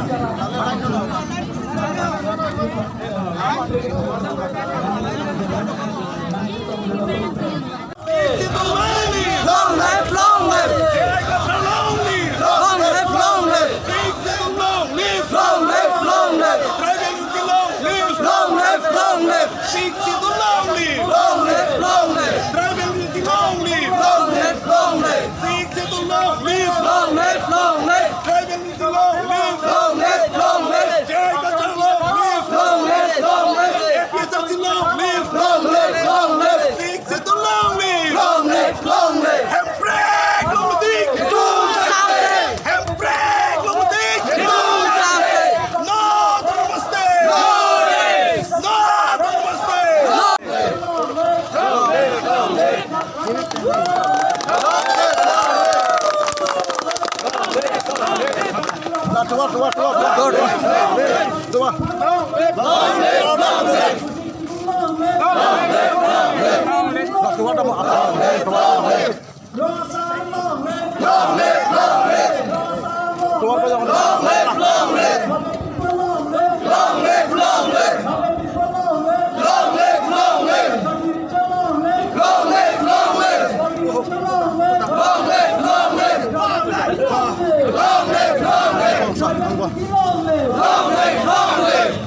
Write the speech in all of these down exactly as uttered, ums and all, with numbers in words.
Long live, long live! Long live, long live! Long live, long live! Long live, long live! Long live, long live! Long live, long live! Long live, long live! Long live, long live! Long live, long live! J I Kathar long live! Long live, long live! A P H L C long live! Long live, long live! Sixth Schedule long live! Long live, long live! Hemprek longletik! Hemprek longletik! No autonomous state! No autonomous state!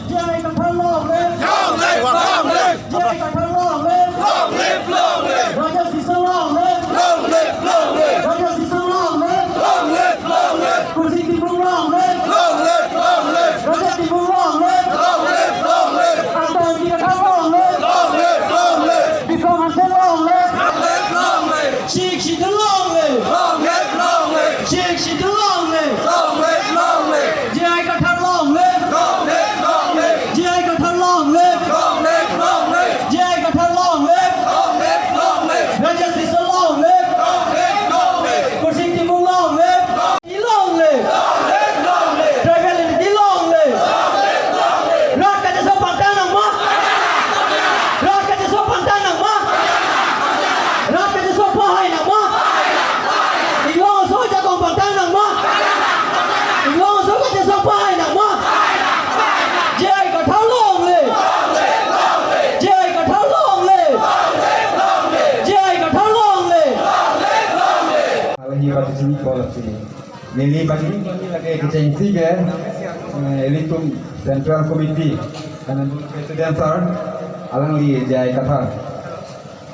J I Kathar long live! Long live, long live! J I Kathar long live! Long live, long live! Rajesh Tisso long live! Long live, long live! Rajesh Tisso long live! Long live, long live! Khurshid Timung long live! Long live, long live! Rajesh Timung long live! Long live, long live! Anta Engti Kathar long live! Long live, long live! Bikram Hanse long live! Long live, long live! Sixth Schedule long live! Long live, long live! Sixth Schedule long live! Long live, long live! J I Kathar long live! Long live, long live! J I Kathar long live! Long live, long live! J I Kathar long live! Long live, long live! Rajesh Tisso long live! Long live, long live! Khurshid Timung long live! Long live! Long live, long live! Tribal unity long live! Long live, long live! Rat kachesong pangthang nangma! Rat kachesong pangthang nangma! Rat kachesong pahai nangma! Inglong aso ajakong pangthang nangma! Inglong aso kachesong pahai nangma! J I Kathar long live! J I Kathar long live! J I Kathar long live! Alangli bagi sini policy. Neli bagi kami lagi kechengsi ke, eh, ilitum Central Committee, kanan President Sir, alangli J I Kathar.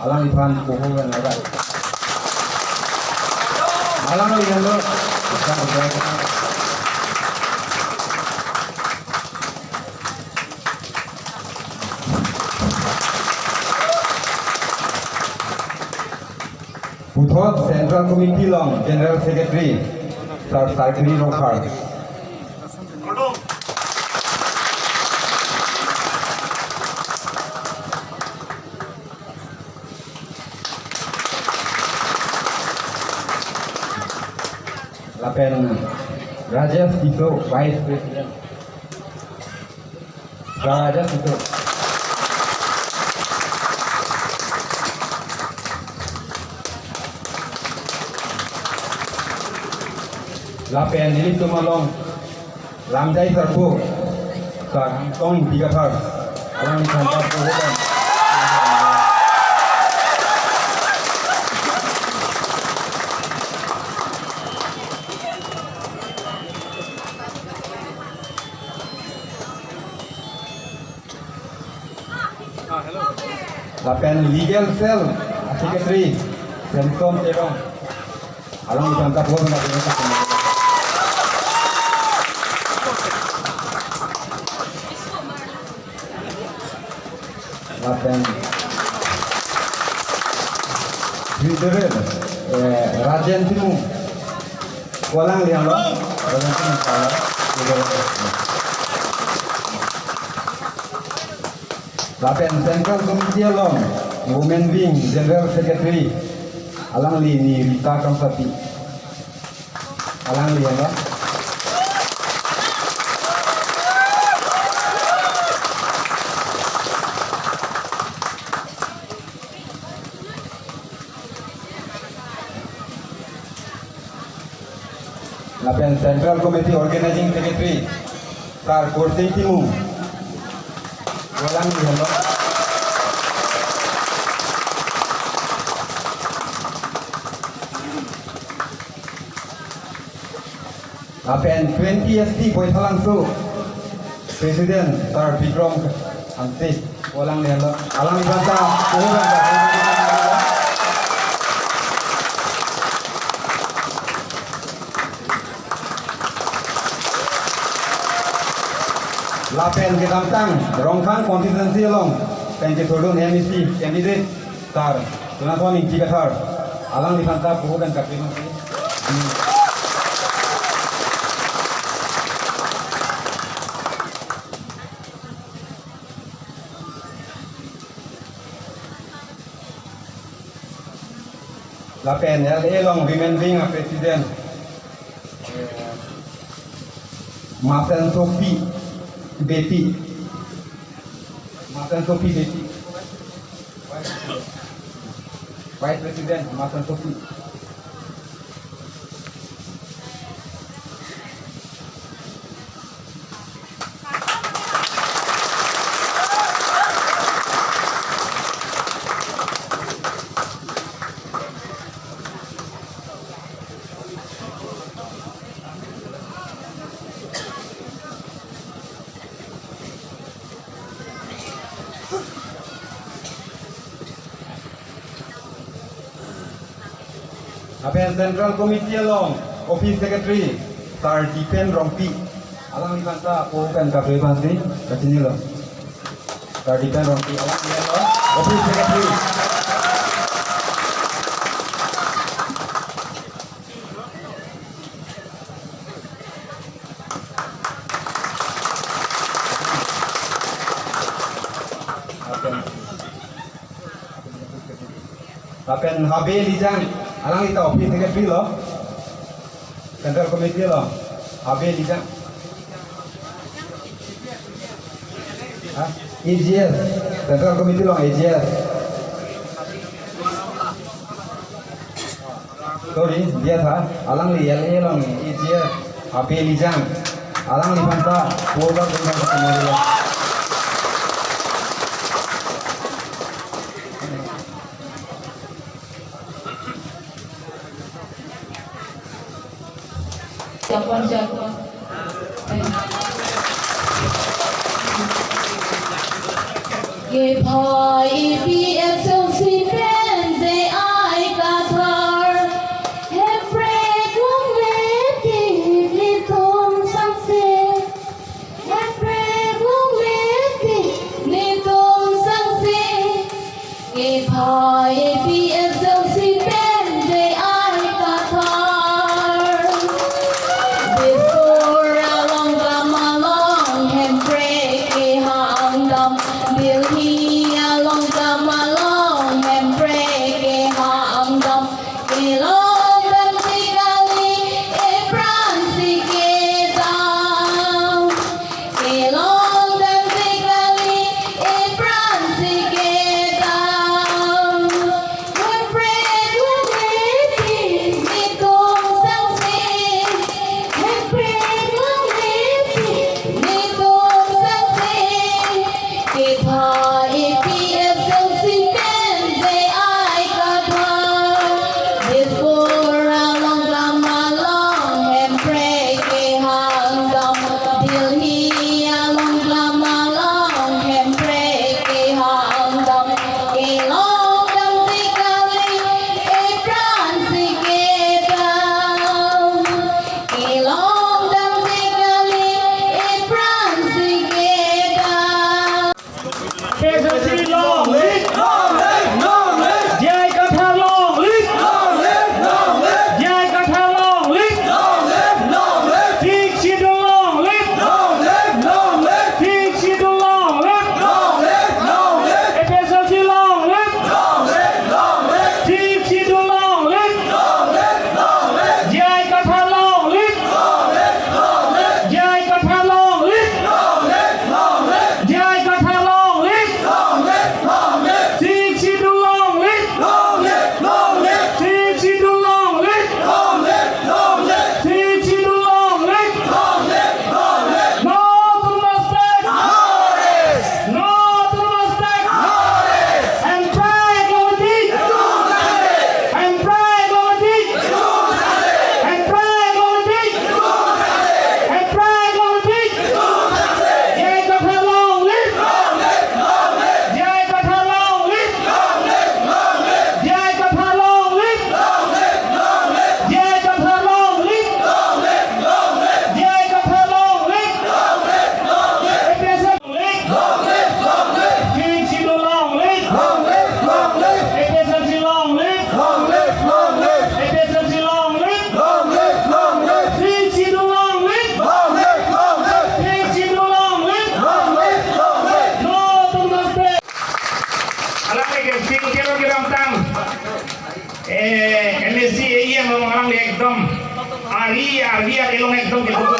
Alangliphan poho kan laga. Alangli kan lo. Puthot Central Committee along General Secretary, Sir Sarkiri Rongphar. Lapen Rajesh Tisso, Vice President. Rajesh Tisso. Lapen ilitum along Lamjai Sarpo, Sir Hamsong Ingti Kathar, alangliphan ta poho kan. Lapen Legal Cell Secretary, Samson Terang. Alangliphan ta poho na. Lapen Treasurer, eh, Rajen Timung. Ko alangli along, Rajen Timung ko alang. Lapen Central Committee along Women Wing General Secretary, alangli ni Rita Kramsapi. Alangli ya, Pak. Lapen Central Committee Organizing Secretary, Sar Kursing Timung. Walang dialog. Lapen twenty S T Baithalangso President Sar Bikram Hanse. Walang dialog. Alangliphan ta, oh, bang, bang. Lapen kedamtang Rongkhang constituency along pen kethurdun M A C candidate Sar Jonathan Ingti Kathar, alangliphan ta puhu pen kaprek nangji. Lapen L A along Women Wing a President, eh, Masensopi Beypi. Masensopi Beypi. Vice President Masensopi. Lapen Central Committee along Office Secretary Sar Dipen Rongpi, alangliphan ta puhu pen kaprek nangji, kachinilo. Sar Dipen Rongpi, alang, Office Secretary. Lapen Habe Lijang, alangli ta Office Secretary lo, Central Committee lo, Habe Lijang. Ha? A G S, Central Committee lo, A G S. Sorry, diya tha, alangli L A along A G S, Habe Lijang. Alangliphan ta, puhu pen kaprek nangji. Japan, Japan. Kevang A P H L C pen J I Kathar, Hemprek longle ti netum sangse. Hemprek longle ti netum sangse. Kevang A P H L C pen J I Kathar. Dispur along kamalong Hemprek kehang dam. Delhi along kamalong Agi agi long ekdom ke pokok.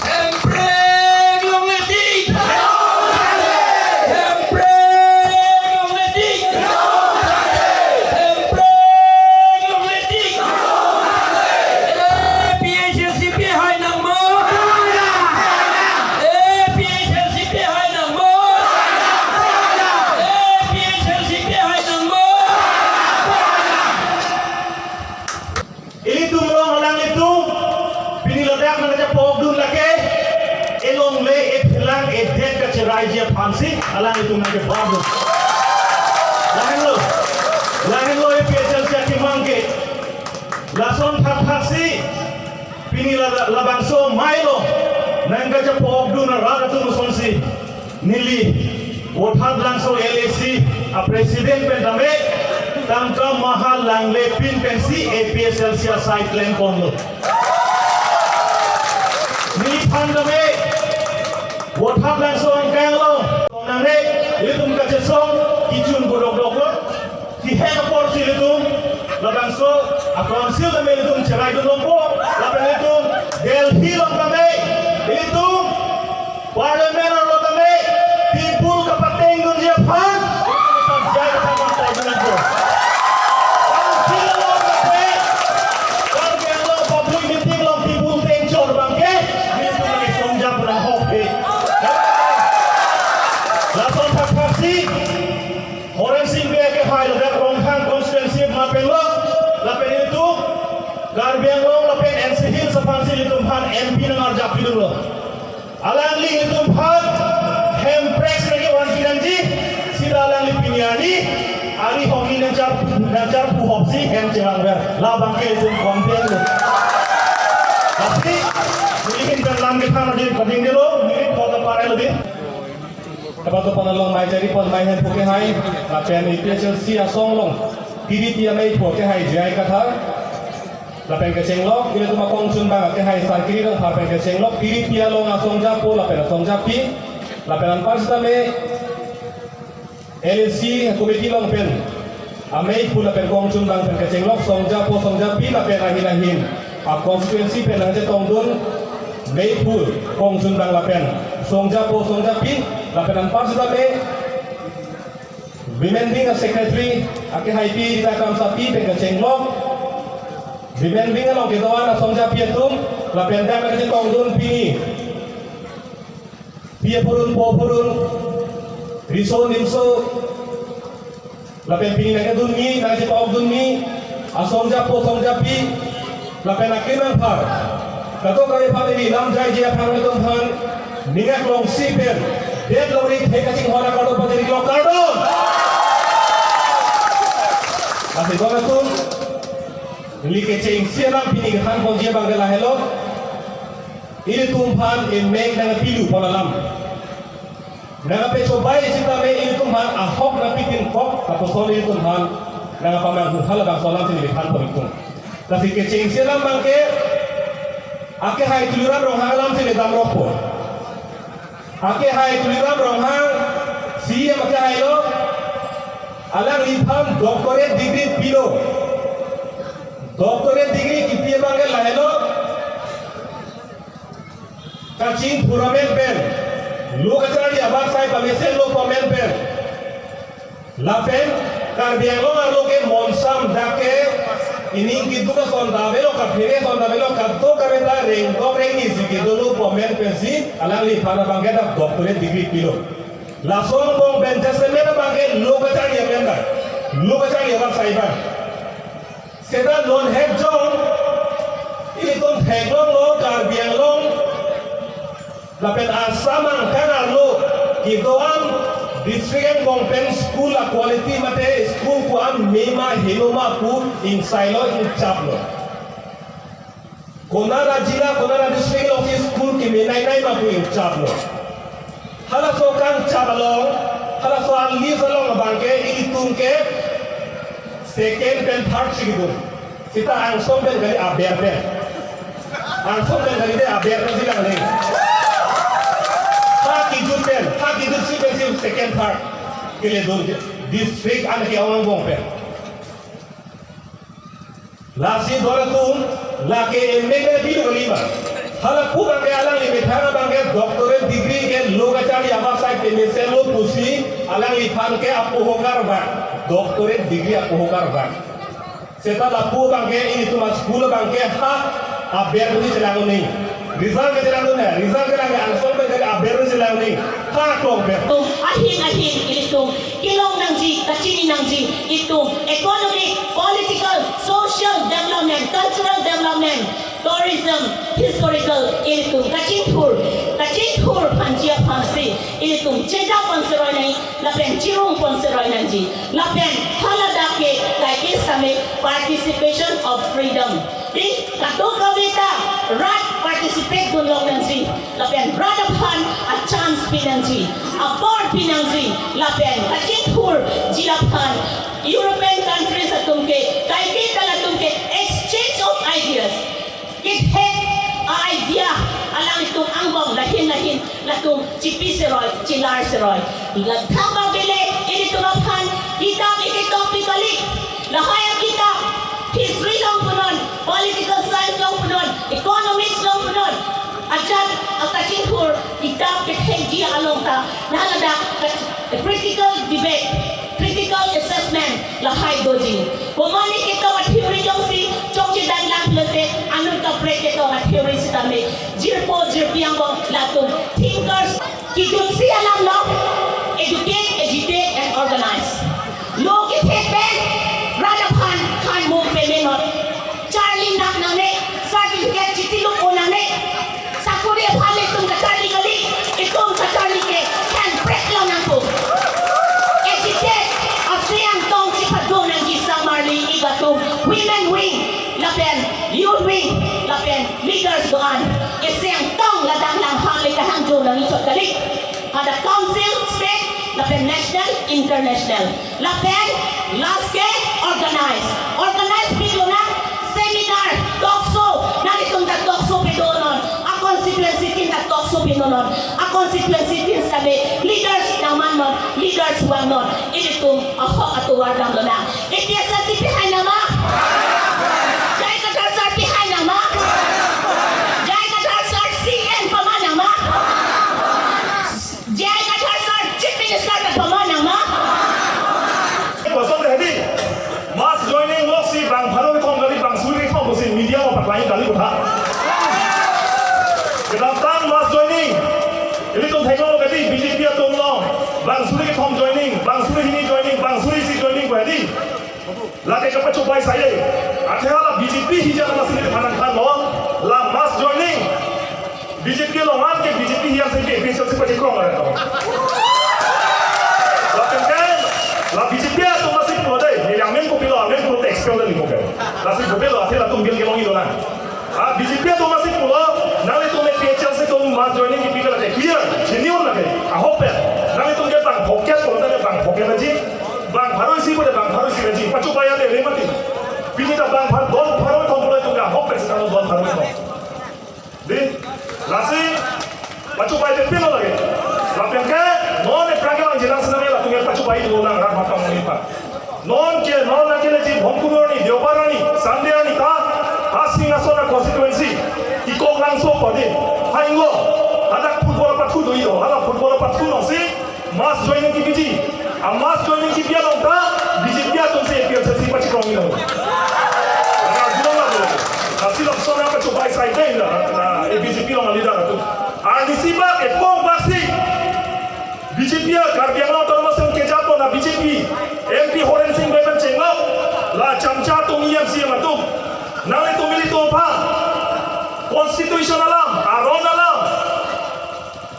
Hemprek long letik. Hemprek long letik. Hemprek long letik. A P H L C pehai nangmo. A P H L C pehai nangmo. A P H L C pehai nangmo. Ilitum along alanglitum pini ladak nangkachepokdun lake, elongle, ephelang, edet kacheraiji aphansi alanglitum nangkepokdun. Lahenlo, lahenlo A P H L C akemang ke. Lason thakthak si pini la, labangso mailo nangkachepokdun arat atum asonsi neli Vothatlangso L A C a president pen tame tangka maha langlepin pensi A P H L C asai klem ponlo. Neliphan tame Vothatlangso angkang along nangne, ilitum kachesong kechun bodok doklo. Kehek apor si ilitum labangso a council tame ilitum cheraidun longpo, lapen ilitum Delhi along tame, ilitum parliament arlo tame table kapatengdunji aphan, ilitum jai kapatengdun longpo. Council along tame, Karbi Anglong public meeting along table tengchor abangke, ilitum nangkesongjap nang hok he. Lason thakthak si Horensing Bey akehai ladak Ronghang constituency mapenlo, lapen ilitum Karbi Anglong lapen N C Hills aphansi ilitum aphan M P nangarjap pidunlo. Alangli ilitum aphan Hemprek nangkevan pinangji, seta alangli pini arni ari hongni nangchar, nangchar pu hopsi hem chevangver. Labangke ilitum complain lo. Lasi neli ahin pen lam kethan adi pading dilo, neli kota parai lo di. Kapato panalong mai chari pon mai Hemphu akehai, lapen A P H L C asong along T D P amei phu akehai J I Kathar, lapen kechenglok ilitum akongchunbang akehai Sarkiri Rongphar pen kechenglok T D P along asongjapo lapen asongjapi, lapen anpar sitame L A C committee along pen amei phu lapen kongchunbang pen kechenglok songjapo songjapi lapen ahin ahin a constituency pen nangchetongdun mei phu kongchunbang lapen songjapo songjapi lapen anpar sitame women wing a secretary akehaipi Rita Kramsapi pen kechenglok women wing along kedo-an asongjapi atum lapen dak nangchetongdun pini pi aphurun po aphurun, riso nimso, lapen pini nangkedunji, nangchepokdunji asongjapo songjapi, lapen akemang apar, kadokave aphan neli lam jaiji aphan ilitum aphan ning aklongsi pen det longri thek kachinghon akardom pajirlo, kardom. Lasi bang atum, neli kechengsi alam pini kethan ponji abangke lahelo. Ilitum aphan emek nangpilu pon alam. Nangpachobai sitame ilitum aphan ahok nangpitin kok, lapuson ilitum aphan nangpamanghu, halabangso alamsi neli than pon itum. Lasi kechengsi alam abangke, akehai Tuliram Ronghang alamsi neli damrokpo. Akehai Tuliram Ronghang, C E M akehai lo, alangliphan doctorate degree pilo. Doctorate degree kipi abangke lahelo. Kachingthur amen pen, lo kacharli abarsai pamesenlo pu amen pen. Lapen Karbi Anglong arlo ke monsam dak ke ining keduk ason ta avelo, kaphere ason ta avelo, kadokave ta rengdok rengni si kedolo pu amen pensi alangliphan abangke dak doctorate degree pilo. Lason angbong pen jasemet abangke lo kacharli amen ta, lo kacharli abarsai abang. Seta non het jong, ilitum theklonglo Karbi Anglong lapen Assam angkang arlo kedo-an district angbong pen school a-quality mate school ko-an mema helo ma pu ingsailo, ingchaplo. Konat ajila, konat adistrict alongsi school kemenei nei ma pu ingchaplo. Halaso kangchap along, halaso a-list along abangke ilitum ke second pen third si kedun. Seta angsong pen kali, aber pen. Angsong pen kali de, aber pen si langle. Ha kejut pen, ha kejut si pensi second third keledun district an ke-ong angbong pen. Lasi don atum, lake M A ke bidung lima. Hala pu abangke alangli methang abangke doctorate degree ke lo kacharli abang sai pemesen lo pusi alangliphan ke apoho karvang. Doctorate degree apoho karvang. Seta lapu abangke ilitum a-school abangke ha aber pusi chelang un-e. Result ke chelang un-e, result chelang ke angsong pen ke aber pusi chelang un-e. Ha kong ber. Tum ahin ahin ilitum kelong nangji, kachini nangji, itum economic, political, social development, cultural development, tourism, historical, ilitum kachingthur, kachingthur aphanji aphansi ilitum chejak pon seroi nangji, lapen chirung pon seroi nangji, lapen haladak ke kaike sitame participation of freedom. Di kadokave ta rat participate dun long nangji, lapen rat aphan a-chance pi nangji, apor pi nangji, lapen kachingthurji aphan European countries atum ke, kaike ta latum ke exchange of ideas. Kethek a-idea alanglitum angbong lahin lahin latum chipi seroi, chilar seroi. La thang abang bile ilitum aphan kitap iketok pi kali. Lahai akitap, history along punon, political science along punon, economics along punon, ajat akachingthur kitap kethekji along ta, lahai ladak ka-, critical debate, critical assessment lahai doji. Komane kitap a-theory jongsi chokche dan lang lote, anut kaprek kitap a-theory sitame jirpo jirpi angbong latum thinkers. Kejutsi alam lo, educate, agitate and organize. Lo kethek pen rat aphan khan mum pemenot. Charli nang nangne, certificate chitilup un nangne. Sakori aphan le itum kacharli kali, itum kacharli ke khenprek lo nangpo. Agitate, aseng angtong chipadun nangji samarli ik atum, women wing, lapen youth wing, lapen leaders do-an. Aseng angtong ladak lang hang le kahang jo nangji chot kali. Ada council, state, lapen national, international. Lapen last ke organize. Organize pi lonang seminar, talk show. Nanglitum ta talk show pidun non. A-constituency tin ta talk show pidun non. A-constituency tin sitame leaders nangman non, leaders vang non. Ilitum ahok atovar dam lonang. A P H L C pihai nangma? J I Kathar sir pihai nangma? J I Kathar sir C M pama nangma? J I Kathar sir Chief Minister ta pama nangma? Kosonte hedi, mass joining loksi bang pharo kethom kali, bang suri kethom pusi media along paklangji kali kotha. Kedamtang mass joining, ilitum theklong kali B J P atum along, bang suri kethom joining, bang suri hini joining, bang suri isi joining pu hedi. Lake kapachobai saide. Athe hala B J P hijak amatsi neli phan nangthanlo, la mass joining B J P along an ke B J P hijak si ke B J P si pachikrong aret lo. Lapen ke la B J P atum amatsi pulo dei, neli amen kopilo, amen kopilo, expel dei neli kopi. Lasi kopilo, athe latum bill kelongji dolang. A B J P atum amatsi pulo, nanglitum A P H L C atum mass joining kipi ke lake clear, genuine lake, ahok pen. Nanglitum ke bang phokep pulote bang phokep aji, bang pharo isi pulote bang pharo isi aji, pachobai ade le mati. Pini ta bang phar, don pharo kethom pulo itum ke ahok pen sitame don pharo kethom. Dei, lasi, pachobai pen pilo lake. Lapen ke, non aphrang ke lang jilang sitame latum ke pachobai dolang rat matang mani pa. Non ke, non nangkeleji Bhongkuru arni, Deobar arni, Sunday arni ta, ha Singhason a-constituency, Ikonglangso padi, ha inglo, hadak football apathu do-i do, hala football apathu alongsi, mass joining kipiji, a-mass joining kipi along ta, B J P atumsi A P H L C pachikrongji lo. Lasi lapuson apachobai saide la, la, B J P along leader atum. Arnisi bak, epong baksi, B J P a Karbi Anglong Autonomous Council kejapon a-B J P M P Horen Sing Bey pen chenglok, la chamcha atum E M C M atum. Nanglitum ilitum aphan constitution alam, aron alam,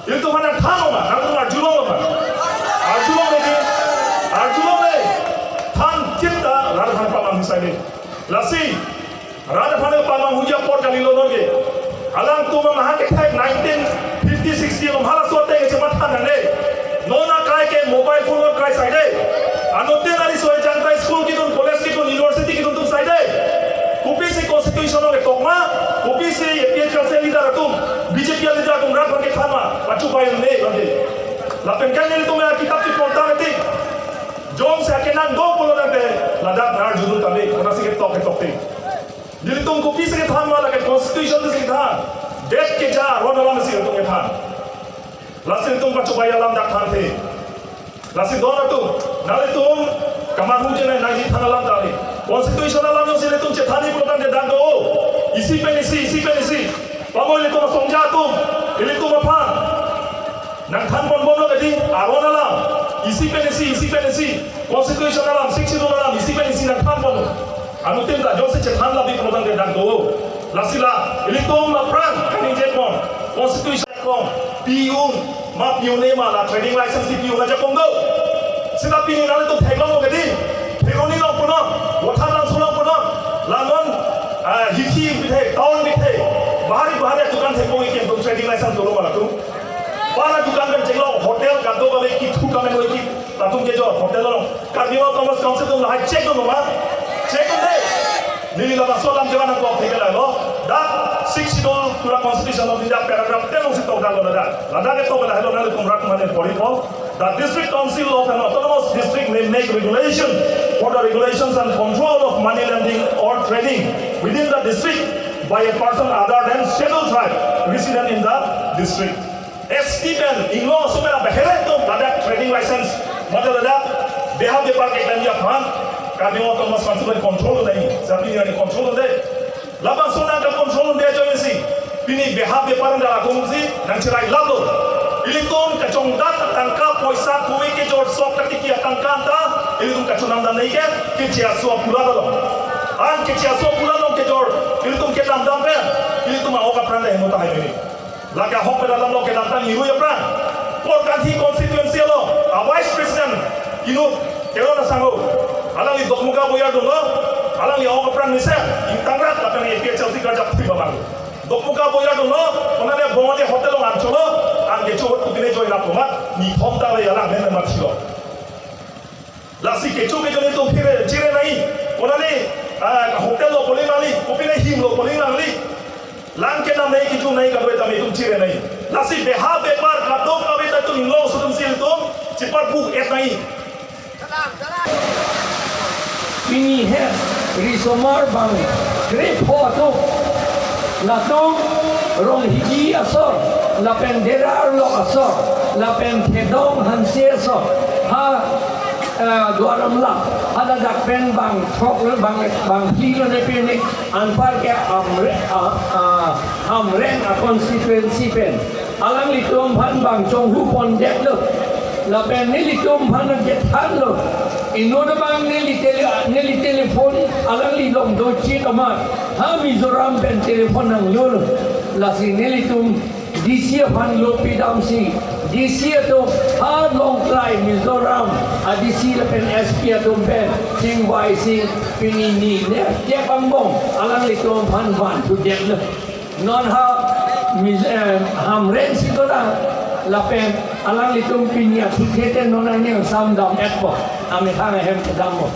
ilitum aphan nangthan loma, nangtum arjulong loma. Arjulong lagi, arjulong le. Than kita, lar than pamang hisai le. Lasi, rat aphan pamang huja apor kalilo non ke. Alangtum amahang kethek nineteen fifty sixty along halaso ateng ke chematha nangne. Non akai ke mobile phone non kai saide. Anuttin ariso ejang ta school kedun, college kedun, university kedun atum saide. Kopisi constitution along ketok ma, kopisi A P H L C leader atum, B J P leader atum rat aphan kethan ma, pachobai un-e lake. Lapen ke nelitum ya kitap chepor tame tik. Jongsi akenan do pulo tangte, ladak nar judul kami, konatsi ketok ketok tik. Nelitum kopisi kethan ma, lake constitution si kethan. Det keja aron alam si nelitum kethan. Lasi nelitum pachobai alam dak thanthe. Lasi don atum, nanglitum kamanghuje nai nangji than alam tari. Constitution alam jongsi nelitum chethanji pulotangte dak do. Isi pen isi, isi pen isi. Pamo ilitum asongja atum, ilitum aphan nangthan ponbomlo kedi, aron alam, isi pen isi, isi pen isi, constitution alam, sixth schedule alam, isi pen isi nangthan ponlo. Anuttin ta jongsi chethan labi pulotangte dak do. Lasi la, ilitum aphrang kaningje pon, constitution kong, pi-un, ma pi-un-e ma la trading license kepi-un ajakong do. Seta pini nanglitum theklonglo kedi, Kheroni along punon, Vothatlangso along punon, la non, ah, hithi bithe, town bithe, bahari bahari adukan thekpon-ik ke tum trading license dolo ma latum. Pen adukan pen chenglo, hotel kadokave kethu kamenoi ke latum kejor, hotel along. Karbi Anglong Autonomous Council atum lahai check dolo ma? Check dunde. Neli labangso alam jaga nangkok thekela lo. Dak sixth schedule pura Constitution of India paragraph ten alongsi tokdaklo dak. Ladak ketok lahai lo, nanglitum rat mane pori po. The District Council of an Autonomous District may make regulation for the regulations and control of money lending or trading within the district by a person other than scheduled tribe resident in the district. S T pen, Inglong aso pen, abahere atum ladak trading license, mate ladak beha bepar keklemji aphan Karbi Anglong Autonomous Council control nai, japi ni control de. Labangso nangke control de ajoine si pini beha bepar dak atum si nangcherai laplo. Ilitum kachongdat atangka, poisa kove kejor sok katiki atangka anta ilitum kachonam dam nai ke, keche aso apura lo. An keche aso apura lo kejor ilitum kedam dam pen ilitum ahok apran le heno tahai ni. Lake ahok pen alam lo kedamtang irui apran. Korkanthi constituency along a vice president inut Teron asangho, alangli Dokmoka Boyar dunlo, alangli ahok apran mesen ingtangrat lapen A P H L C karjap thui babang. Dokmoka Boyar dunlo, konane Bongali hotel along an cholo, an kecho ahut kopine join aplomat, ni thom ta le alang men mathilo. Lasi kecho kecho netum phire chire nai. Konane, ah, hotel lo poling nangli, kopine him lo poling nangli. Lang kenam nai, kecho nai, kadokave tame itum chire nai. Lasi beha bepar kadokave ta itum Inglong aso atum si itum chepar buk et nai. Pini he risomar bang krepho atum, latum Ronghidi asor, lapen Dera Arlok asor, lapen Thedong Hanse asor, ha, eh, Duar Amla, haladak pen bang throk lo, bang, bang phli lo ne pini, anpar ke Amre-, a, a, Hamren a constituency pen alanglitum aphan bang chonghu pondetlo. Lapen nelitum aphan kethanlo. Inut abang neli tele-, neli telephone alangli along doji tomar. Ha Mizoram pen telephone nanglo. Lasi nelitum D C aphan lo pidamsi, D C atum ha Longklai Mizoram a D C lapen S P atum pen chingvaisi pini ni ne kep angbong alanglitum aphan van thudetlo. Non ha Miz-, eh, Hamren si dolang, lapen alanglitum pini athuthe te non aning samdam-etpo, amethang ahem kedampo.